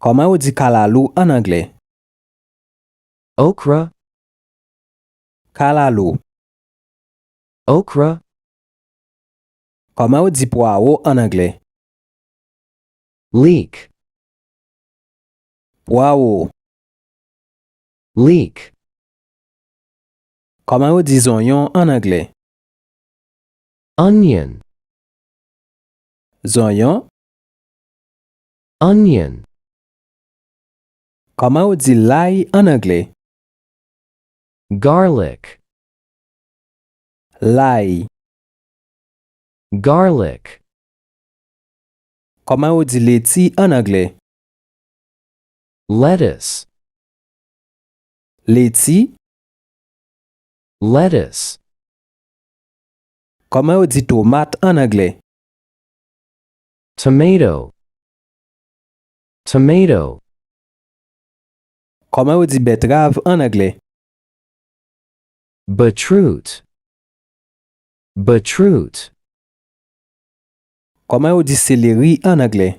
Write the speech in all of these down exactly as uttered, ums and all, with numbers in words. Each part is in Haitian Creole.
Kòman yo di kalalou ann anglè? Okra. Kalalou. Okra. Kòman yo di pwawo ann anglè? Leek. Pwawo. Leek. Kòman yo di zonyon ann anglè? Onion. Zonyon. Onion. Kòman yo di lay ann anglè? Garlic. Lay. Garlic. Kòman yo di leti ann anglè? Lettuce. Leti. Lettuce. Kòman yo di tomat ann anglè? Tomato. Tomato. Kòman yo di bètrav ann anglè? Beetroot. Beetroot. Kòman yo di seleri ann anglè?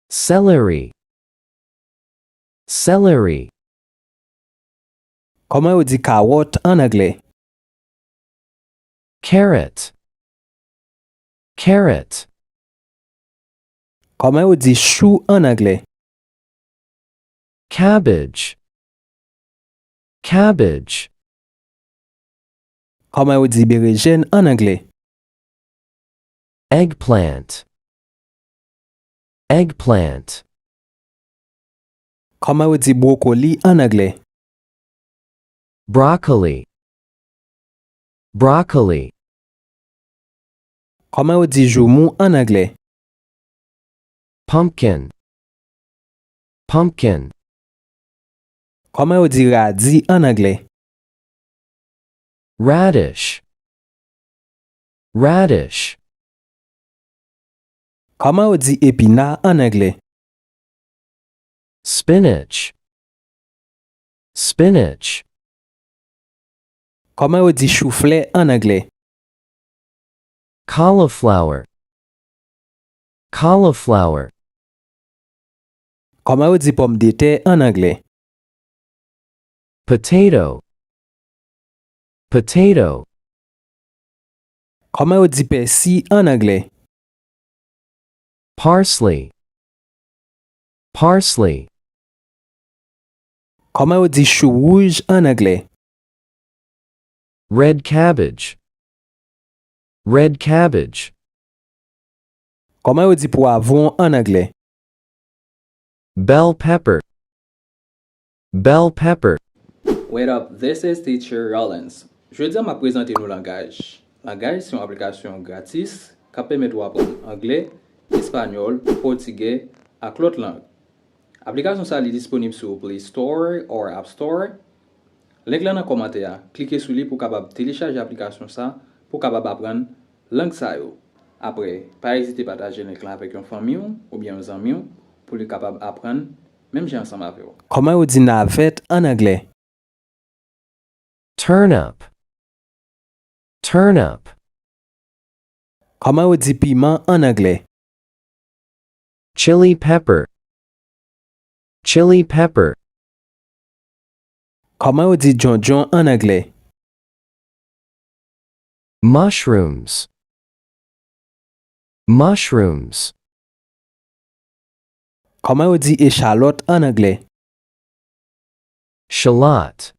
Celery. Celery. Kòman yo di kawòt ann anglè? Carrot. Carrot. Kòman yo di chou ann anglè? Cabbage. Cabbage. Kòman yo di berejèn ann anglè? Eggplant. Eggplant. Kòman yo di bwokoli ann anglè? Broccoli. Broccoli. Kòman yo di joumou ann anglè? Pumpkin. Pumpkin. Kòman yo di radi ann anglè? Radish. Radish. Kòman yo di epina ann anglè? Spinach. Spinach. Kòman yo di chouflè ann anglè? Cauliflower. Cauliflower. Kòman yo di pòmdetè ann anglè? Potato. Potato. Kòman yo di pèsi ann anglè? Parsley. Parsley. Kòman yo di chou wouj ann anglè? Red cabbage. Red cabbage. Kòman yo di pwavwon ann anglè? Bell pepper. Bell pepper. What up, this is Teacher Rollins. Jodi a m ap prezante nou langaj. Langaj se yon aplikasyon gratis k ap pèmèt ou aprann anglè, espanyòl, pòtigè ak lòt lang. Aplikasyon sa a li disponib sou Play Store or App Store. Link lan nan kòmantè a, klike sou li pou w kapab telechaje aplikasyon sa pou w kapab aprann lang sa yo. Apre, pa ezite pataje link lan avèk yon fanmi w oubyen yon zanmi w pou li kapab aprann menm jan ansanm avè w. Kòman yo di navèt ann anglè? Turnip. Turnip. Kòman yo di piman ann anglè? Chili pepper. Chili pepper. Kòman yo di djondjon ann anglè? Mushrooms. Mushrooms. Kòman yo di echalòt ann anglè? Shallot.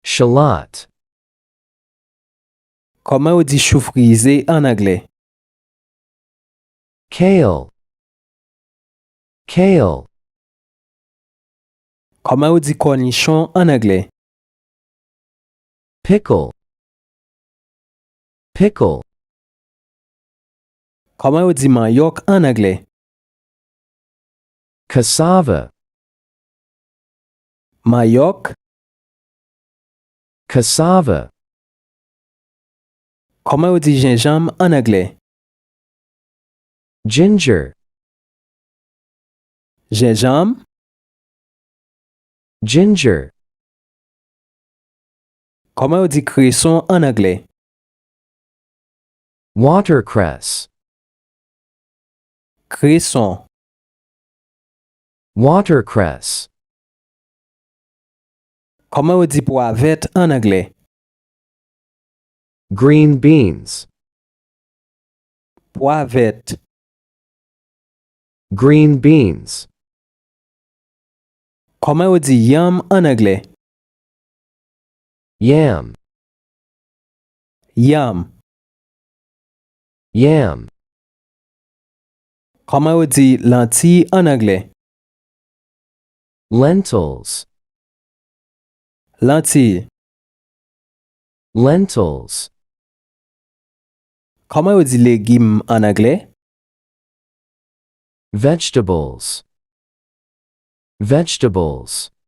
Shallot. Kòman yo di chou frize ann anglè? Kale. Kale. Kòman yo di kònichon ann anglè? Pickle. Pickle. Kòman yo di manyòk ann anglè? Cassava. Manyòk. Cassava. Kòman yo di jenjanm ann anglè? Ginger. Jenjanm. Ginger. Kòman yo di kreson ann anglè? Watercress. Kreson. Watercress. Kòman yo di pwa vèt an anglè? Green beans. Pwa vèt. Green beans. Kòman yo di yanm an anglè? Yam. Yanm. Yam. Kòman yo di lanti an anglè? Lentils. Lanti. Lentils. Kòman yo di legim an anglè? Vegetables. Vegetables.